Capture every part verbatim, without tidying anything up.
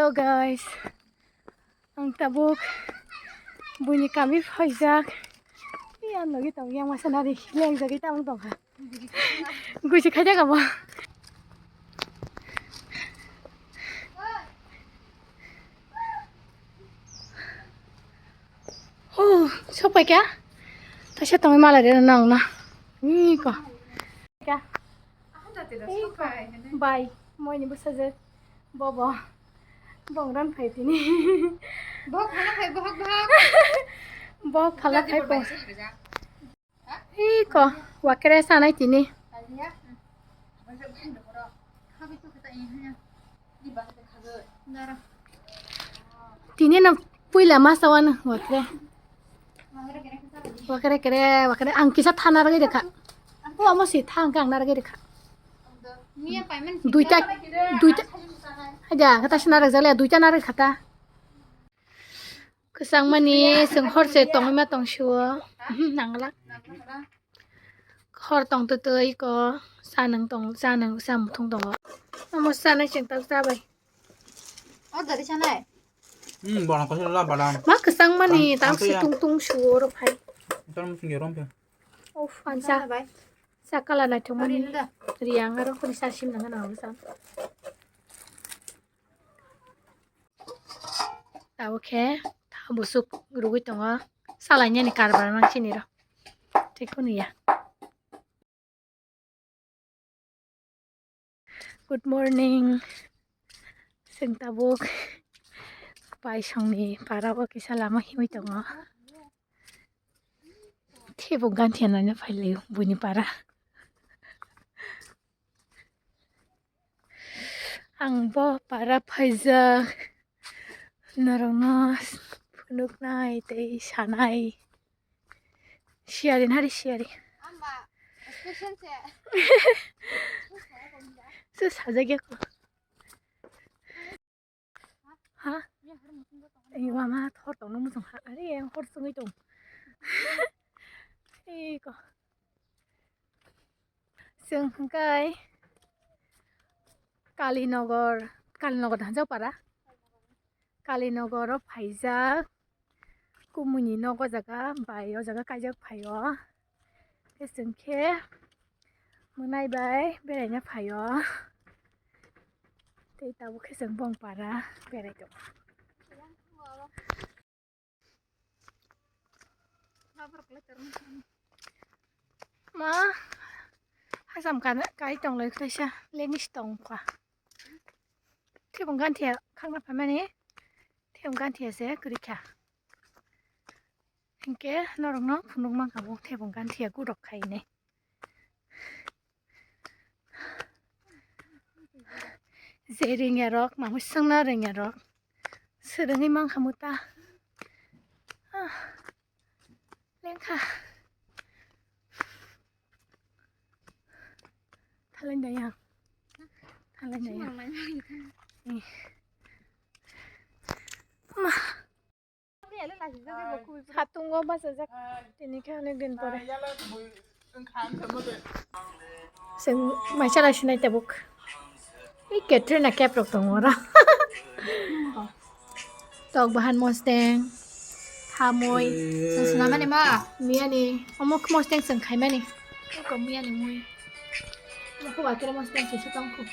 Hello guys, ang tabuk buini kami phaijak. Iya, ang logi tong yang masa nari yang jagi tamung tongkha. Gusi khaijak abo. Oh, sok pai kya? Taisa tongwi mala rina nang na. Ni ko. Kya? Bai, moi ni bwsajwk. Bobo. Bong ran phai tini. Bok phala phai, bok, bok. Bok phala phai po. Iko, wakere sanai tini. Tini no puila ma sawan wakere. Wakere kere, wakere ang kisa thana ragwi rekha. O amo si thang kang na ragwi rekha. Duita, duita. Aja, kata sina ragwi jale, duita na ragwi khata. Kwchangmani chwng horse tongwi ma tong sio. Mhm, nangla. Hor tong twi twi ko cha nang tong, cha nang, cha muthung tongo. Amo cha nai chwng tak cha bai. O dari cha nai. Hmm, bana ko la bana. Ma kwchangmani tang si tung tung sio ro phai. Tang muthung yo rom phe. Of, ansa. Bai. Sakala naithokmani. Riyang aro khuni sa sim nang nang sa. Tabuk khe tha busuk rugwi tongo. Salainani karbar nang sini ro. Tei khunu ya. Good morning. Chwng tabuk Paisongni para o kisa lama himwi tongo. Thebuk ganthia naina phailaio buini para. Ang bo para phaijak norokno phunuknai tei sanai. Siyari nari siyari. Ama special se. Se sajagya ko. Ha? Ei, wama thor tongno muchung ha. Are, hor chwngwi tong. Ei ko. Chwng hwnkhe Kalinogar, Kalinogar Hanjaopara. Kalinogaro phaijak. Kumui ni nok o jaga bai o jaga kaijak phaio. Khe chwng khe mwnai bai beraina phaio. Tei tabuk khe chwng bongpara berai tongo. Ma, hacham kana kai tonglai kaisa lengis tongkha. Thebong ganthia khangna phaimani, thebong ganthia se kwrwikha. Hinkhe norokno phunuk mankha bo thebong ganthia gurok khainai. Je ringya rok, mamui swngna ringya rok, swrwngwi mankha muta. Ah, lengkha. Thalai daya. Thalai daya. Ma. Satungo bachajak. Tini khe onek din pore. Chwng maisa lai sinai tabuk. Ei Katrina kep rok tongo oro. Tok bahan mosteng. Hamoi. Chwng swnamani ma. Miyani. Omo khe mosteng chwng khaimani. Eko miyani mui. Omo khe wakere mosteng kisa tongkhu.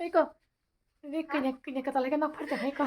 Eko. Ri kanya, kanya kata lagi nak parta hai ko.